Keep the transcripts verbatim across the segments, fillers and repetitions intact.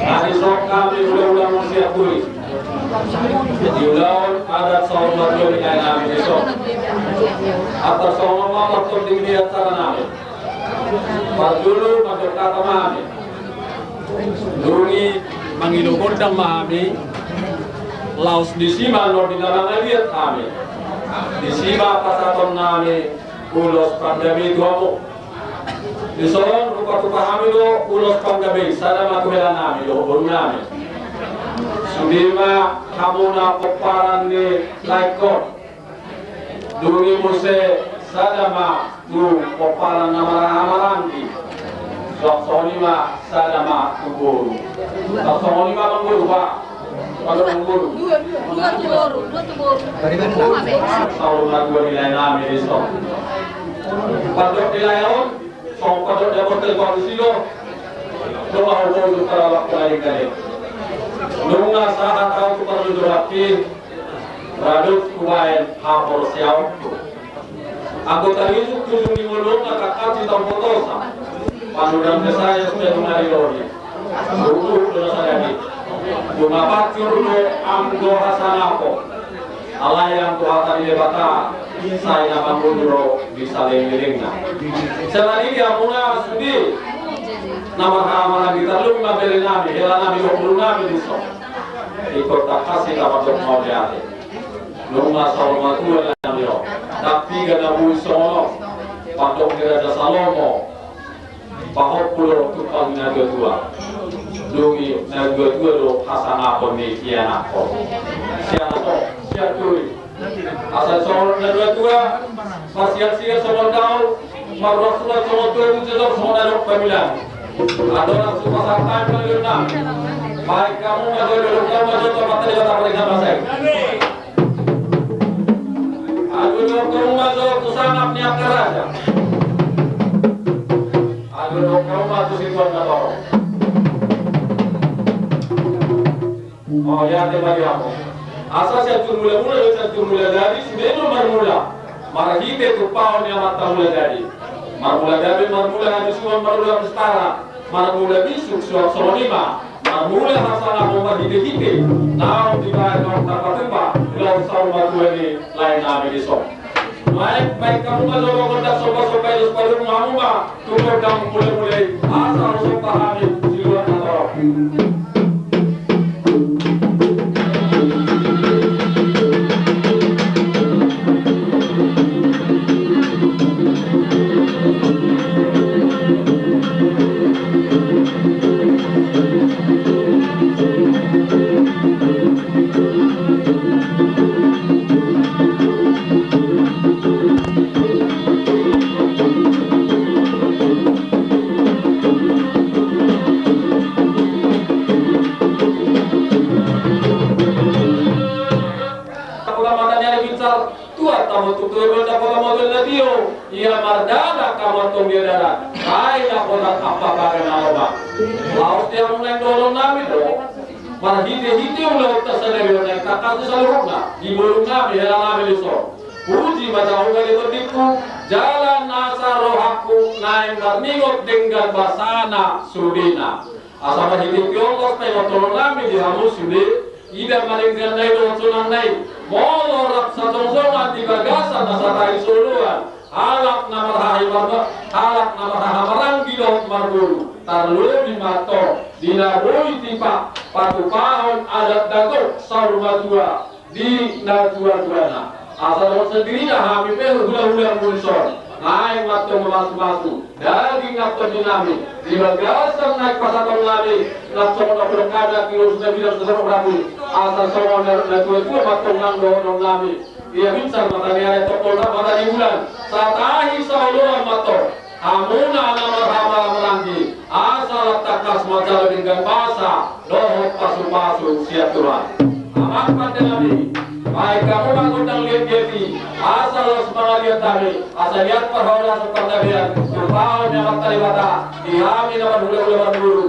Adi, songon hami hulahula muse, anggi, di ulaon adat saur matua ni lae nami dison. Atas songon on ma martonding di acara nami. Parjolo mandok hata ma hami. Dung i mangido gondang ma hami. Laos disi ma nuaeng di na mangaliat hami. Disi ma pasahaton nami ulos panggabe tu hamu. Dison hupatupa hami do ulos panggabe i, sada ma tu hela nami dohot boru nami. Sude ma hamuna pomparan ni laengkon. Dung i muse sada ma tu pomparan na marhahamaranggi. Suang songon i ma sada ma tu boru. Suang songon i ma amangboru, ba. Dua, dua, dua tu boru, dua tu boru. Saur matua ni lae nami dison. Pandok ni lae on, songon pandok ni apostel Paulus i do. Nunga huboto tu paralak paling kali. Nunga sahat ahu tu parjolo nangkin, rap dohot hubaen haporseaonku. Anggo taringot tu ujung ni ngoluna, tangkas di tampotosa. Panudam ni saya sudah mengalir lori. Suruh do na sadari. Bunga pancur do anggo hasangapon. Alai anggo hata ni Debata, sai na mangolu do di saleleng-lelengna. Sadari i hamuna sude na marhahamaranggi, tarlumobi ma bere nami, hela nami dohot boru nami dison. Ingkon tangkas hita mandok mauliate. Nunga saur matua nami on. Tapi gana bui songon on. Pandok ni Raja Salomo. Pahompu do tumpal ni natuatua. Dung i natuatua do hasangapon ni ianakhon. Sian aso, sian turi. Asa songon natuatua, marsial-sial songon daol, marruat-ruat songon togu, jojor songon na dok pamilan. Andorang so pasahat hami ma, baen hamu ma jo, dohot hamu ma jo tu Amanta Debata Parjolo. Aduh, dohot hamu ma jo tu sangap ni angka raja. Aduh, dohot hamu ma tu situan na torop. O, ia te bagi hamu. Asa sian Turmula-mula do, sian Turmula Jadi, sude do marmula. Marhite tumpaon ni Amanta Mula Jadi. Marmula gabe, marmula hajujuran, marmula pestara. Marmula bisuk, suang songon i ma. Marmula hasangapon marhite-hite. Naung dibaen, naung tarpatupa. Laos saur matua ni lae nami dison. Baen, baen hamu ma jo gondang, somba-somba, ilos paluhut hamu ma. Tu gondang mula-mula i, asa ro somba hami siluan na torop. Tuat hamu tu Tuhan, dapotan hamu tu na tio, ia mardalan hamu antong di dalan, sai dapotan hamu paga na lomak. Laos di hamu naeng dohonon nami do, marhite-hite ulaonta sadari on naeng tangkas di saluhutna, di bolon nami, hela nami dison. Puji ma Jahowa di tondingku, jala nasa rohangku naeng marningot denggan basana sudena. Asa marhite-hite on laos paingothon nami di hamu sude, ida ma denggan na i dohot sonang na i, molo rap sasongsongan di bagasan nasa tahi soloan, halak na marhaha mar-, halak na marhaha maranggi dohot marboru, tarlobi ma antong di na boi tipa-, patupahon adat na gok saur matua di natuatuana. Asa dohot sandirina hami pe hula-hula muna dison, naeng ma antong mamasu-masu daging na tondinami di bagasan naeng pasahaton nami, na songon na hudok adat di ulos na bidang songon rapi, asa songon na, natuatua ma antong nang dohonon nami. Ia binsar mata ni ari, topol mata ni bulan, satahi saoloan ma antong. Hamuna na marhaha maranggi, asa lam tangkas manjalo denggan basa dohot pasu-pasu sian Tuhan. Amang pande nami, baen hamu ma gondang liat-liat i, asa laos mangaliat hami, asa liat parhorasan pande nami, tumpahon ni Amanta Debata di hami na marhula-hula marboru.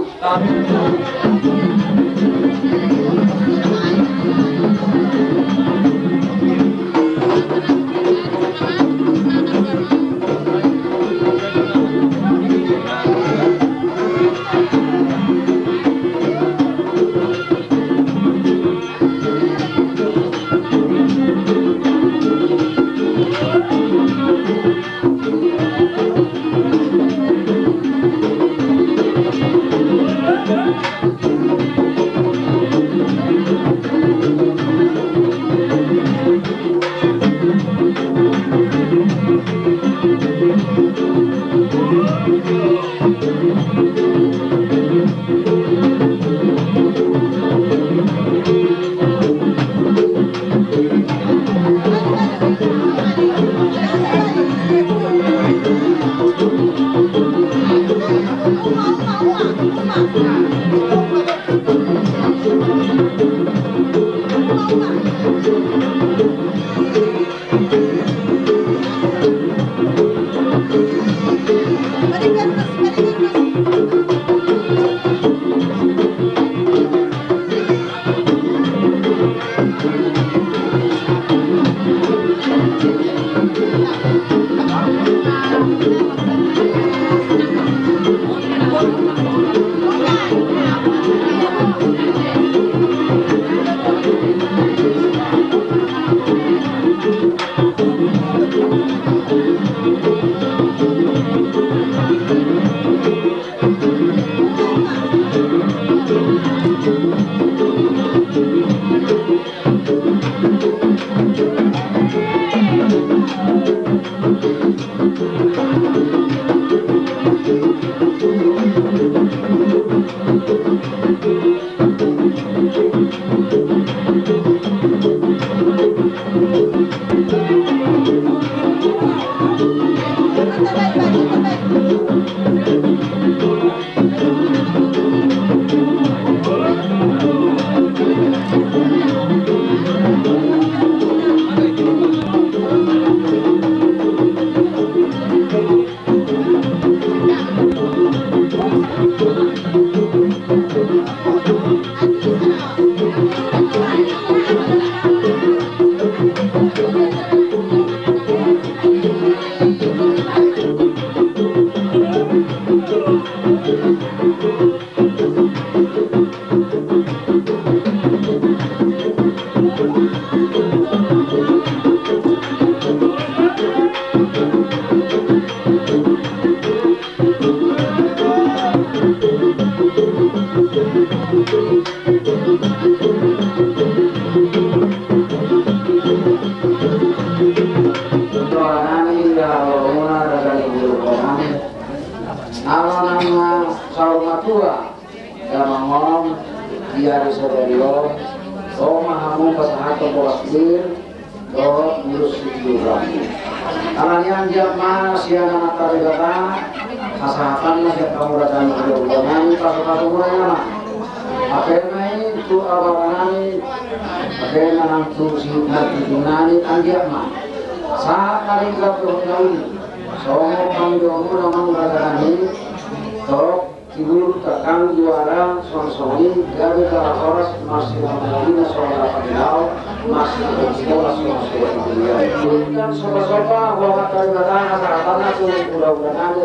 Ala nang saur matua damang on di ari sadari on, ro ma hamu pasahathon boras lir dohot bulus sitio. Alani i anggiat ma sian Amanta Debata hasahatanna sian hamu raja ni hulahula nami, pasu-pasu muna i ma. Hape ma i tu ababa nami, hape ma nang tu si martuju nami, anggiat ma. Sahat ma di hita tu hita i. Songon pangidoanmuna, amang raja nami, torop tibu tangkang juara songon i, gabe jala horas, marsipanganon na songon na pangilao, marsipanganon na songon i. Berikan sopa-sopa, bahwa tadi datang, rata-rata tu ula-ula nami,